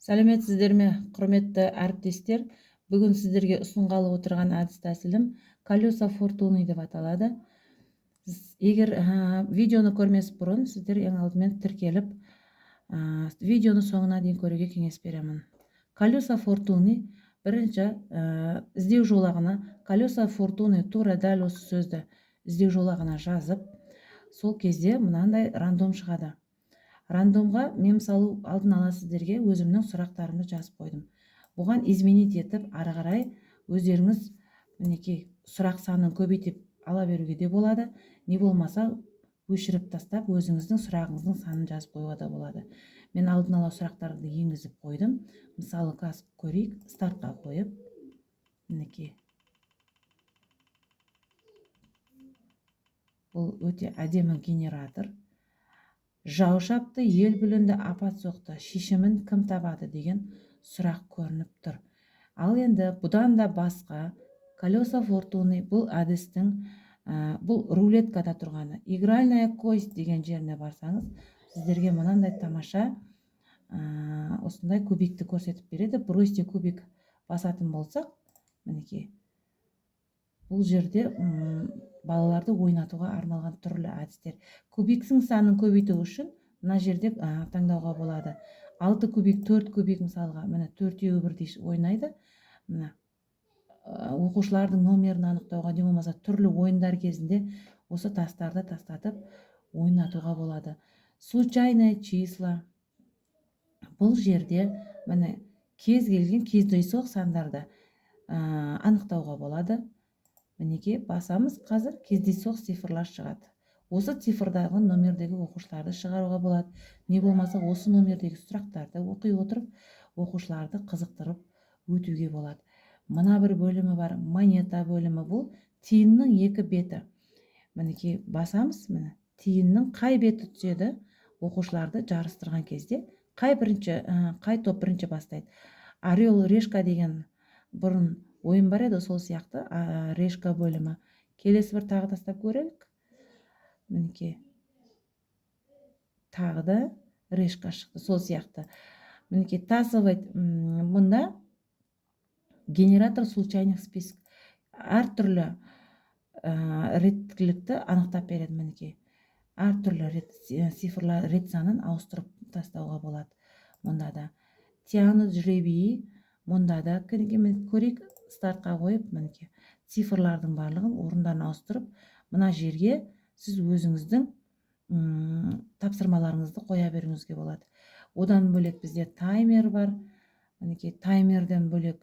Сәлеметсіздер ме, құрметті әріптестер! Бүгін сіздерге ұсынғалы отырған әдіс тәсілім «Колеса фортуны» деп аталады. Егер видеоны көрмес бұрын сіздер ең алдымен тіркеліп, видеоны соңына дейін көруге кеңес беремін. «Колеса фортуны». Бірінші іздеу жолағына «колеса фортуны», тура дәл осы сөзді іздеу жолағына жазып, сол кезде мынандай рандом шығады. Рандомға мен, мысалы, алдын ала сіздерге өзімнің сұрақтарымды жазып қойдым. Бұған изменить етіп, ары қарай өздеріңіз, мінекей, сұрақ санын көбейтіп ала беруге де болады, не болмаса өшіріп тастап, өзіңіздің сұрағыңыздың санын жазып қоюға да болады. Мен алдын ала сұрақтарды енгізіп қойдым. Мысалы, қазір көрейік. Стартқа қойып, мінекей, бұл өте әдемі генератор. «Жау шапты, ел бүлінді, апат соқты, шешімін кім табады?» деген сұрақ көрініп тұр. Ал енді бұдан да басқа «Колеса фортуны» бұл әдістің бұл рулеткада тұрғаны. «Игральная кость» деген жеріне барсаңыз, сіздерге мынандай тамаша осындай кубикті көрсетіп береді. «Бросьте кубик» басатын болсақ, мінекей, бұл жерде балаларды ойнатуға арналған түрлі әдістер. Кубиктің санын көбейту үшін мына жерде таңдауға болады: алты кубик, төрт кубик. Мысалға, міне, төртеуі бірдей ойнайды. Мына оқушылардың номерін анықтауға, не болмаса түрлі ойындар кезінде осы тастарды тастатып ойнатуға болады. «Случайное числа». Бұл жерде, міне, кез келген кездейсоқ сандарды анықтауға болады. Мінекей, басамыз, қазір кездейсоқ цифрлар шығады. Осы цифрдағы номердегі оқушыларды шығаруға болады, не болмаса осы номердегі сұрақтарды оқи отырып, оқушыларды қызықтырып өтуге болады. Мына бір бөлімі бар, «Монета» бөлімі. Бұл тиынның екі беті. Мінекей, басамыз, міне, тиынның қай беті түседі, оқушыларды жарыстырған кезде қай бірінші, қай топ бірінші бастайды. «Орел решка» деген бұрын ойын бар еді, сол сияқты решка бөлімі. Келесі бір тағы тастап көрелік. Мінекей, тағы да решка шықты. Сол сияқты, мінекей, тасовать. Мұнда генератор случайных список, әртүрлі реттілікті анықтап береді. Мінекей, әртүрлі рет, цифрлар, рет санын ауыстырып тастауға болады. Мұнда да «Тянут жребий». Мұнда да көрейік. Стартқа қойып, мінекей, цифрлардың барлығын орындарын ауыстырып, мына жерге сіз өзіңіздің тапсырмаларыңызды қоя беруіңізге болады. Одан бөлек бізде таймер бар. Мінекей, таймерден бөлек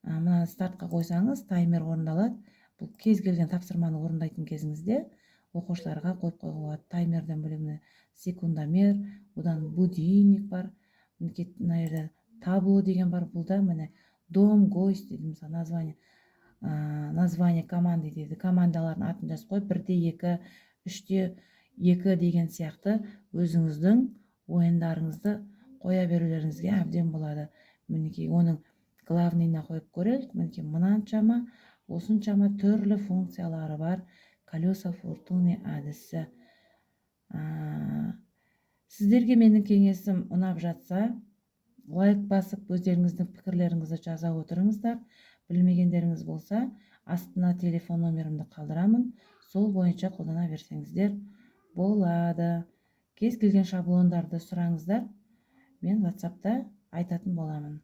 мына стартқа қойсаңыз, таймер орындалады. Бұл кез келген тапсырманы орындайтын кезіңізде оқушыларға қойып қоюға болады. Таймерден бөлек, міне, секундомер, одан будильник бар. Мінекей, мына жерде «Табло» деген бар. Бұл да, міне, «Дом», «Гость» дейді, мысалы, название команды дейді. Командалардың атын жазып қойып, бірде екі, үште екі деген сияқты өзіңіздің ойындарыңызды қоя берулеріңізге әбден болады. Мінекей, оның главныйына қойып көрелік. Мінекей, мынаншама, осыншама түрлі функциялары бар «Колеса фортуны» әдісі. Сіздерге менің кеңесім ұнап жатса, лайк басып, өздеріңіздің пікірлеріңізді жаза отырыңыздар. Білмегендеріңіз болса, астына телефон номерімді қалдырамын, сол бойынша қолдана берсеңіздер болады. Кез келген шаблондарды сұраңыздар, мен ватсапта айтатын боламын.